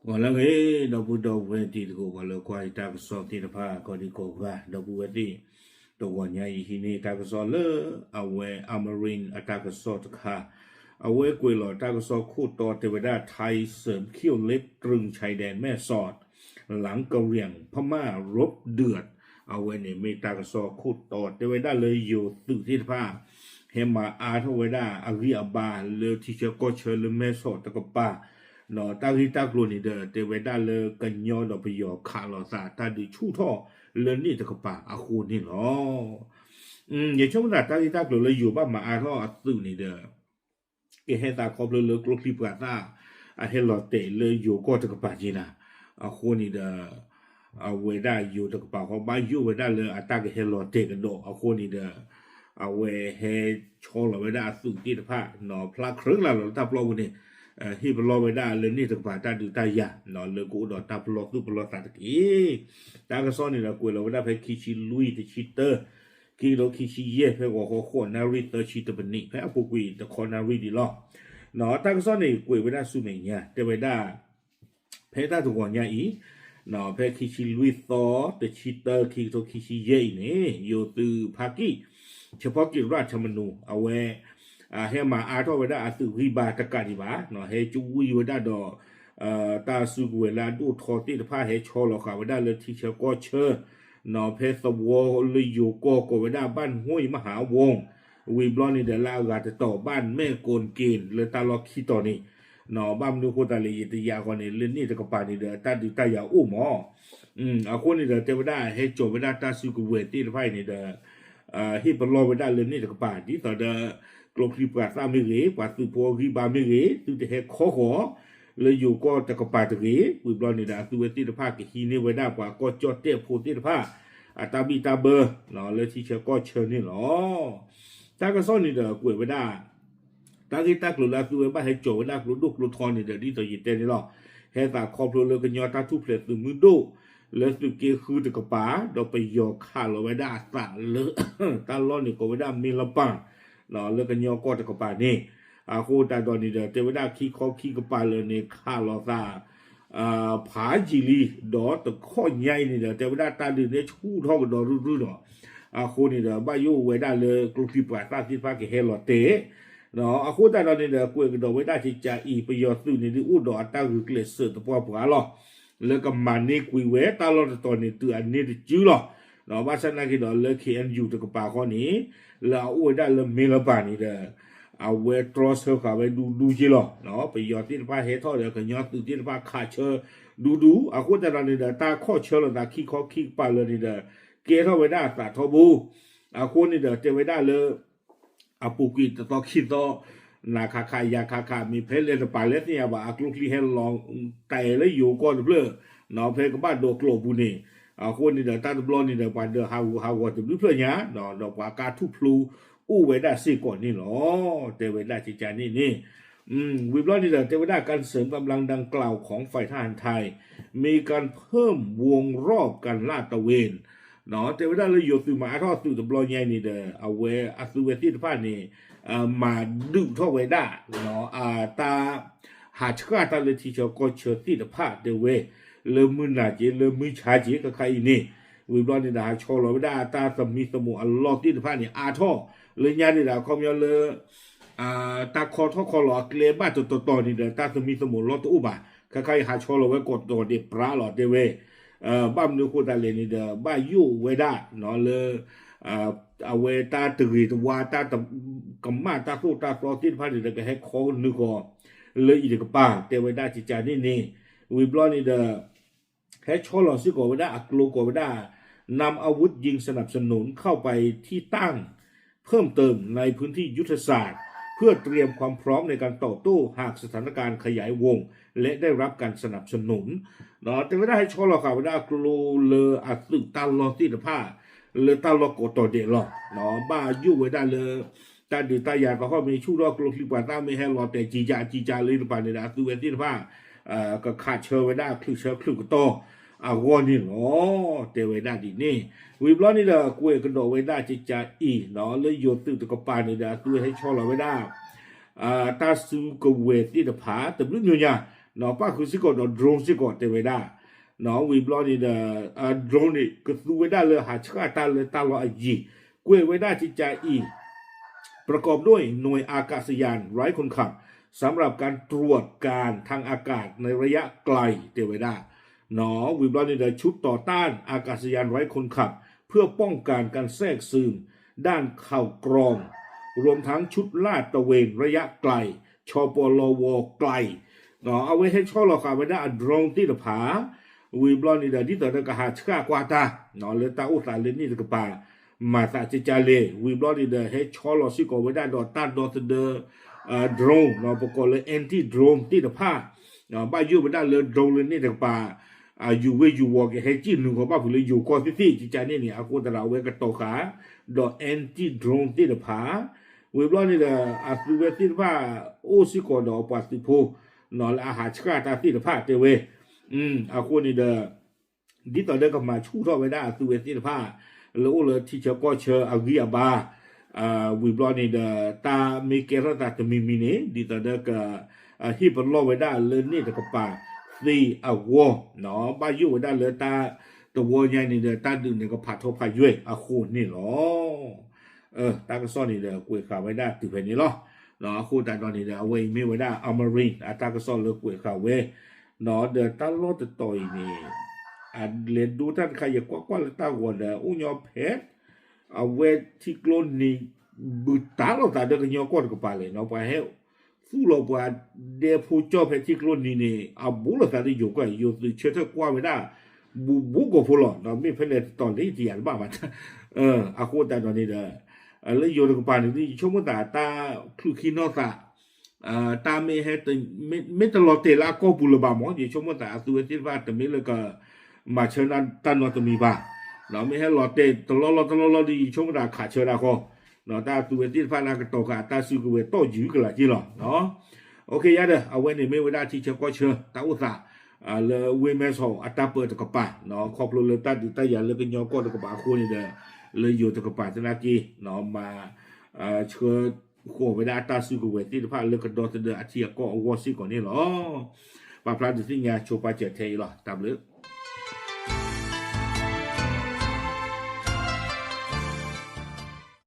ဂီၤလၢအဂ့ၤ ဒီပုၢ်ဒီဝဲၢ်တံၤသကိး ပှၤလၢကွၢ်ယတၢ်ကစီၣ်သ့ၣ်တဖၣ် ကိးဒံကိးဂၤ ဒီပုၢ်ဝဲၢ်သ့ၣ်, တဂီၤညါအံၤဟံးန့ၢ်တၢ်ကစီၣ်လၢ အဝဲ Amarin အတၢ်ကစီၣ်တခါ, အဝဲကွဲးလီၤတၢ်ကစီၣ်ခိၣ်တီတဲဝဲဒၣ် ไทยเสริมเขี้ยวเล็บตรึงชายแดนแม่สอด หลังกะเหรี่ยงพม่ารบเดือด အဝဲန့ၣ်မ့ၢ်တၢ်ကစီၣ်ခိၣ်တီတဲဝဲဒၣ်လၢယိၤသုးသ့ၣ်တဖၣ် ဟဲမၤအါထီၣ်ဝဲဒၣ်အဂံၢ်အဘါလၢထံဆၢကီၢ်ဆၢလၢမဲၢ်ဆီးတကပၤ, ဒီးတၢ်ဂ့ၢ်တၢ်ကျိၤန့ၣ်ဒီး တဲဝဲဒၣ်လၢကညီဒီးပယီၤခးလိာ်သးတၢ်ဒုးဆူၣ်ထီၣ်လၢန့ၣ်တကပၤအဃိန့ၣ်လီၤ. ယဆိကမိၣ်သးတၢ်ဂ့ၢ်တၢ်ကျိၤလၢယိၤဘၣ်မၤအါထီၣ်အသုးန့ၣ်ဒီး ကဟဲသးခီဖျိလၢကျိချံပှၤသၣ် အဟဲလီၤတဲာ်လၢယိၤကီၢ်တကပၤက့ၤနၤ, အဃိန့ၣ်ဒီး အဝဲဒၣ်ယိၤတကပၤဃီ ဘၣ်ယိၣ်ဝဲဒၣ်လၢအတၢ်ကဟဲလီၤတဲာ်ကဒီးအဃိန့ၣ်ဒီး အဝဲဟဲဆီလီၤဝဲဒၣ်အသုးသ့ၣ်တဖၣ် ဖျါခြိကလာ်လီၤလၢတၢ်ပျီပူၤန့ၣ်, ဟ့ၣ်ပလီၢ်ဝဲဒၣ်လၢန့ၣ်တကပၤတၢ်ဒုးတၢ်ယၤ လၢကအိၣ်ဒီးတၢ်ပလီၢ်သူၣ်ပလီၢ်သးတက့ၢ်. တၢ်ကစီၣ်န့ၣ်ဒီးကွဲးလီၤဝဲဒၣ်ဖဲခံဆံလွံၢ်တဆံတၢ ခံကထိခံဆံယဲၢ် ဖဲဂီၤဃီဃိးနၣ်ရံၣ်သၢဆံတပနံး ဖဲအပူၤကွံာ်တခီနၣ်ရံၣ်ဒံးလီၤ. တၢ်ကစီၣ်န့ၣ်ကွဲးဝဲဒၣ်ဆူမဲာ်ညါ တဲဝဲဒၣ် ဖဲတၢ်တဂီၤညါအံၤ ဖဲခံဆံလွံၢ်သီ တဆံတၢ ခံကထိခံဆံယဲၢ်အံၤန့ၣ် ယိၤသုးဖါကံၣ် ဆဲးဖီကံၣ်ရၣ်ထၢမနူ အဝဲ ဟဲမၤအါထီၣ်ဝဲဒၣ်အသုးဂံၢ်ဘါတကးဒံးဘၣ် ဟဲကဝံၤဝဲဒၣ်ဒီး တၢ်စုကဝဲၤလၢအဒိၣ်ထီသ့ၣ်တဖၣ် ဟဲဆီလီၤဃာ်ဝဲဒၣ်လၢထံဆၢကီၢ်ဆၢ ဖဲသဝီလၢယိၤကီၢ်ကိးဝဲဒၣ် ဘၣ်နဟိယမဟါဝီၤ ဝံၤဘျီန့ၣ်ဒီးလၢအဂၤတတီၤ ဘၣ်မဲၢ်ကိၣ်က့ၤ လၢတၢ်လီၢ်ခံတီၤန့ၣ် ဘၣ်မနုၤဃိသတးလဲၣ် ယတယာ်ဃီန့ၣ် လၢန့ၣ်တကပၤန့ၣ်ဒီး တၢ်ဒုးတၢ်ယၤအိၣ်မး အဃိန့ၣ်ဒီး တဲဝဲဒၣ်ဟဲစိာ်ဝဲဒၣ်တၢ်စုကဝဲၤသ့ၣ်တဖၣ်အံၤန့ၣ်ဒီး ဟ့ၣ်ပလီၢ်ဝဲဒၣ်လၢန့ၣ်တကပၤ ဒ်သိးဒီး ကျိချံပှၤသၣ်မ့ၢ်ဂ့ၤ ပှၤသုးဖိအဂံၢ်ဘါမ့ၢ်ဂ့ၤ သုတဟဲခီဃီၤ လၢယိၤကီၢ်တကပၤတဂ့ၤ ဝံၤဘျီန့ၣ်ဒီး အသုဝဲသ့ၣ်တဖၣ်ကဟံးန့ၢ်ဝဲဒၣ်ပှၤကီၢ်ကၠီၣ်တဲၣ်ဖိသ့ၣ်တဖၣ် အတၢ်ဘံၣ်တၢ်ဘၢ လၢထံဆၢကီၢ်ဆၢန့ၣ်လီၤ. တၢ်ကစီၣ်န့ၣ်ဒီးကွဲးဝဲဒၣ် တၢ်ဂ့ၢ်တၢ်ကျိၤလၢအသုဝဲဘၣ်ဟဲစိာ်ဝဲဒၣ်ကျိဒိၣ်ကျိထီန့ၣ်ဒီး ဒ်သိးယတဲန့ၣ်လီၤ. ဟဲသးခီဖျိလၢကညီတၢ်ထူၣ်ဖျဲးသုးမုၢ်ဒိၣ် လၢသုးက့ဃုတကပၤ ဒီးပယီၤခးလီၤဝဲဒၣ်အသးလၢ တၢ်လီၢ်န့ၣ်ကိးဝဲဒၣ်မ့လပၢ် လၢကညီကီၢ်တကပၤန့ၣ် အဃိသတးဒီးန့ၣ်ဒီး တဲဝဲဒၣ်ခံခီခံကပၤလၢာ်န့ၣ် ခးလီၤသး ဖးယံာ်လံ ဒီးတခီညါအံၤန့ၣ်ဒီး တဲဝဲဒၣ်တၢ်ဒုးန့ၣ်ဆူၣ်ထီၣ်ကဒီးရုၢ်ရုၢ်ဒီး အဃိန့ၣ်ဒီး ဘၣ်ယိၣ်ဝဲဒၣ်လၢကျိချံပှၤသၣ်သ့ၣ်တဖၣ်ကဟဲလီၤတဲာ် အဃိသတးဒီးန့ၣ်ဒီး ကွဲးကဒီးဝဲဒၣ်ကကးအံၤ ပယီၤသုးန့ၣ်ဒုးအိၣ်ဒီးအတၢ်ဂုာ်ကျဲးစၢးသပှၢ်ပှၢ်လီၤ. လၢကမၤန့ၢ်ကွံာ်ဝဲတၢ်လီၢ်တတီၤန့ၣ် တုၤအန့ၢ်တစုလီၤ. ဘၣ်ဆၣ်နာ်က့ဒီးလၢ ခ့ၣ်အဲၣ်ယူၣ် တကပၤဃီန့ၣ် လၢအအိၣ်ဝဲဒၣ်လၢမ့လပၢ်န့ၣ်ဒီး အဝဲတြီဆၢဃာ်ဝဲဒူဒူက့လီၤ. ပယီၤသ့ၣ်တဖၣ်ဟဲထီၣ်ဒီး ကညီသုးသ့ၣ်တဖၣ်ခးဆၢဒူဒူ အဃိသတးဒီးန့ၣ်ဒီး တၢ်ခီၣ်ဆၢလိာ်သးခံခီခံကပၤလၢာ်န့ၣ်ဒီး ကဲထီၣ်ဝဲဒၣ်အသးထီဘိ အဃိန့ၣ်ဒီးတဲဝဲဒၣ်လၢ အပူၤကွံာ်တသီခံသီ နၤခးခးယၤခးခး မ့ၢ်ဖဲလဲၣ်တပၤလဲၣ်သ့ၣ်ညါဘၣ် အကျိချံဟဲလီၤတဲာ်လၢယိၤကီၢ်တဖျၢၣ် ဖဲကဘၣ်ဒိးကျိာ်ပူၤန့ၣ် အဃိန့ၣ်ဒီးတၢ်တဘျီန့ၣ်ဒီး ပှၤဒၢးဟးဂူာ်ဟးဂီၤတဘျုးဖျၢၣ်ညါ ဒီးပှၤကါထူၣ်ဖျိအိၣ်ဝဲဒၣ်စ့ၢ်ကီးန့ၣ်လီၤ. တဲဝဲဒၣ်ကကးန့ၣ်န့ၣ် ဝံၤဘျီန့ၣ်ဒီး တဲဝဲဒၣ် การเสริมกำลังดังกล่าวของฝ่ายทหารไทย มีการเพิ่มวงรอบการลาดตระเวน တဲဝဲဒၣ်လၢယိၤသုးမၤအါထီၣ်သုးတဘျီညါအံၤန့ၣ်ဒီး အဝဲအသုဝဲသ့ၣ်တဖၣ်န့ၣ် မၤဒုးထီၣ်ဝဲဒၣ် တၢ် ဟးဆှၣ်တၢ်လၢထံဆၢကီၢ်ဆၢသ့ၣ်တဖၣ်တဲဝဲ လၢမုၢ်နၤက့ လၢမုၢ်ဆါက့ ခဲခါအံၤန့ၣ် ဝံၤဘျီန့ၣ်ဒီးဟးဆီလီၤဝဲဒၣ်တၢ်သမံသမိးအလီၢ်သ့ၣ်တဖၣ်န့ၣ် အါထီၣ်လၢညါန့ၣ်ဒီး အခီပညီလၢ တၢ်ခီထီၣ်ခီလီၤအကျဲဘၣ်တတီၤတီၤန့ၣ်ဒီး တၢ်သမံသမိးလီၢ်တအိၣ်ဘၣ်. ခဲခါအံၤဟးဆီလီၤဝဲကိးတီၤဒဲးပြးလီၤတဲဝဲ ဘၣ်မနုၤဃိသတးလဲၣ်န့ၣ်ဒီး ဘၣ်ယိၣ်ဝဲဒၣ်လၢ အဝဲတၢ်တဂ့ၤတဝါ တၢ်ကမၣ်တၢ်သိၣ်တၢ်သီသ့ၣ်တဖၣ်န့ၣ်ဒီး ကဟဲခီကနုာ်ဃီၤ လၢအံၤတကပၤ တဲဝဲဒၣ်ကကးန့ၣ်န့ၣ် ဝံၤဘျီန့ၣ်ဒီး ဟဲဆီလီၤစ့ၢ်ကီးဝဲဒၣ်အကျိၤကိးဝဲဒၣ် นำอาวุธยิงสนับสนุนเข้าไปที่ตั้งเพิ่มเติมในพื้นที่ยุทธศาสตร์ เพื่อเตรียมความพร้อมในการตอบโต้หากสถานการณ์ขยายวงและได้รับการสนับสนุน တဲဝဲဒၣ်ဟဲဆီလီၤဃာ်ဝဲဒၣ်အကျိၤလၢအသုးတၢ်လီၢ်သ့ၣ်တဖၣ် လၢတၢ်လီၢ်ကိးတီၤဒဲးလီၤ. ဘၣ်ယိၣ်ဝဲဒၣ်လၢ တၢ်ဒုးတၢ်ယၤကဟီၣ်မ့ၢ်ဆူၣ်ထီၣ်ကျိချံပှၤသၣ်မ့ၢ်ဟဲလီၤတဲာ်ကံကးကံကးလၢတပၤန့ၣ်ဒီး အသုဝဲသ့ၣ်တဖၣ် ကခးဆၢဝဲဒၣ်ချုးဆၢချုးကတီၢ်အဂီၢ်န့ၣ်လီၤ. တဲဝဲဒၣ်ဒ်န့ၣ် ဝံၤဘျီန့ၣ်ဒီး ကွဲးကဒီးဝဲဒၣ်ကကးအံၤ လၢယိၤသုးတကပၤန့ၣ်ဒီး အသုဝဲဟဲဆီလီၤဝဲဒၣ် တၢ်စုကဝဲၤသ့ၣ်တဖၣ် တဘျုးညိညါ ပၣ်ဃုာ်စ့ၢ်ကီးဒီး drone စ့ၢ်ကီးတဲဝဲဒၣ်, ဝံၤဘျီန့ၣ်ဒီး drone န့ၣ် ကသူဝဲဒၣ်လၢဟးဆှၣ်တၢ်လၢတၢ်လီၢ်အယံၤ, ကွဲးဝဲဒၣ်ကကါအံၤ ประกอบด้วยหน่วยอากาศยานไร้คนขับสำหรับการตรวจการทางอากาศในระยะไกล တဲဝဲဒၣ်, ဝံၤဘျီန့ၣ်ဒီး ชุดต่อต้านอากาศยานไร้คนขับเพื่อป้องกันการแทรกซึมด้านข่าวกรองรวมทั้งชุดลาดตระเวนระยะไกล ชปลว ไกล အဝဲဟဲဆီလီၤဃာ်ဝဲဒၣ်အ drone သ့ၣ်တဖၣ်, ဝံၤဘျီန့ၣ်ဒီး ဒ်သိးဒီးကဟးဆှၣ်ကွၢ်တၢ် လၢတၢ်အိၣ်သးလၢန့ၣ်တကပၤ မၤသးကကါလဲၣ်, ဝံၤဘျီန့ၣ်ဒီး ဟဲဆီလီၤစ့ၢ်ကီးဝဲဒၣ်ဒီးတၢ်ဒီသဒၢ drone ပကိးလၢ anti drone သ့ၣ်တဖၣ်, ဘၣ်ယိၣ်ဝဲဒၣ်လၢ drone လၢန့ၣ်တကပၤ ယူၤဝ့ၢ်ယူၤဝီၤ ကဟဲစံၣ်နုာ်ဃီၤဘၣ်ဖုးလၢယိၤကီၢ်သ့ၣ်သ့ၣ် ကကါန့ၣ်န့ၣ် အဃိသတးဒီး အဝဲကတီၤဃာ် ဒီး anti drone သ့ၣ်တဖၣ်, ဝံၤဘျီန့ၣ်ဒီး အသုဝဲသ့ၣ်တဖၣ် အိၣ်စ့ၢ်ကီးဒီးပှၤသုးဖိ လၢအဟးဆှၣ်တၢ်သ့ၣ်တဖၣ်တဲဝဲ, အဃိန့ၣ်ဒီး ဒ်သိးဒီးကမၤဆူၣ်ထီၣ်ဝဲဒၣ်အသုဝဲသ့ၣ်တဖၣ် လၢအိၣ်လၢထံဆၢကီၢ်ဆၢအဂံၢ်အဘါ, ဝံၤဘျီန့ၣ်ဒီး တၢ်မ့ၢ်ကဲထီၣ်သးတမံၤမံၤန့ၣ် ဒ်သိးဒီးက ဟ့ၣ်ပလီၢ်ဝဲဒၣ်လၢန့ၣ်တကပၤသ့အဂီၢ်, ဘၣ်ယိၣ်ဝဲဒၣ်လၢတၢ်တဝီညါန့ၣ်ဒီး တၢ်ဒုးန့ၣ်ကဖးထီဖးယွဲၢ်အဃိန့ၣ်လီၤ. တၢ်ကစီၣ်န့ၣ်ဒီးကွဲးဃာ်ဝဲဒၣ်တုၤဖဲန့ၣ်လီၤ. အဃိသတးဒီးန့ၣ်ဒီး အဝဲအံၤမ့ၢ်ဝဲဒၣ် Amarine အတၢ်ကစီၣ်လၢကွဲးဃာ်ဝဲ, ဒီးတၢ်လီၢ်တတီၤအံၤန့ၣ် အလဲၤဒိတၢ်တခါ ယကွၢ်ကွၢ်လၢတၢ်ဂီၤဒီး အိၣ်ညီဖဲ အဝဲထံကျိနံၤ ဘုးတၢ်လိာ်သးဒီးကညီကီၢ်တကပၤလဲၣ်, ပှၤဟဲသူၣ်လီၤပှၤဒဲဖိကၠီၣ်ဖဲထံကျိနံၤန့ၣ် အဘူးလိာ်သးဒီးယိၤကီၢ် ယိၤသုးဆၢထၢၣ်ကွၢ်ဝဲဒၣ် ဘူးဘူးကီၢ်ဖိလီၤ. မ့ၢ်ဖဲလဲၣ်တတီၤလဲၣ် ယတယၤတဘၣ်ဘၣ်. အဃိသတးဒီးန့ၣ်ဒီး လၢယိၤတကပၤန့ၣ် ယဆိကမိၣ်သးတၢ်ချုးခံနီၢ်သး တၢ်မ့ၢ်ဟဲ မ့ၢ်တလီၤတဲာ်လၢအကီၢ်ပူၤလၢၤဘၣ်မး ယဆိကမိၣ်သးအသုဝဲသ့ၣ်တဖၣ်တမ့ၢ်လၢက မၤဆၢတၢ်နီတမံၤဘၣ်, မ့ၢ်ဟဲလီၤတဲာ်တလီၢ်လီၢ်တလီၢ်လီၢ်ဒီး ယဆိကမိၣ်သးခးဆၢဒၣ်ဃီ, တၢ်အသုဝဲသ့ၣ်တဖၣ်လၢအကတီၤဃာ်အတၢ်စုကဝဲၤတီၢ်ယုၢ်ကလာ်က့လီၤ. ယါဒီး အဝဲန့ၣ်မ့ၢ်ဝဲဒၣ်ထံဆၢကီၢ်ဆၢတၢ်အိၣ်သး လၢဝ့ၢ်မဲၢ်ဆီးအတၢ်ပၢတကပၤ, ခီဖျိလၢတၢ်ဒုးတၢ်ယၤလၢကညီကီၢ်တကပၤအဃိန့ၣ်ဒီး လၢယိၤတကပၤသနာ်က့ မၤ ဆှၢဃီၤဝဲဒၣ်အတၢ်စုကဝဲၤသ့ၣ်တဖၣ်လၢကဒီသဒၢအထံအကီၢ်အဂီၢ်စ့ၢ်ကီးန့ၣ်လီၤ. ပာ်ဖျါဒုးသ့ၣ်ညါဆိပာ်စၢၤထဲအံၤလီၤ. တၢ်ဘျုး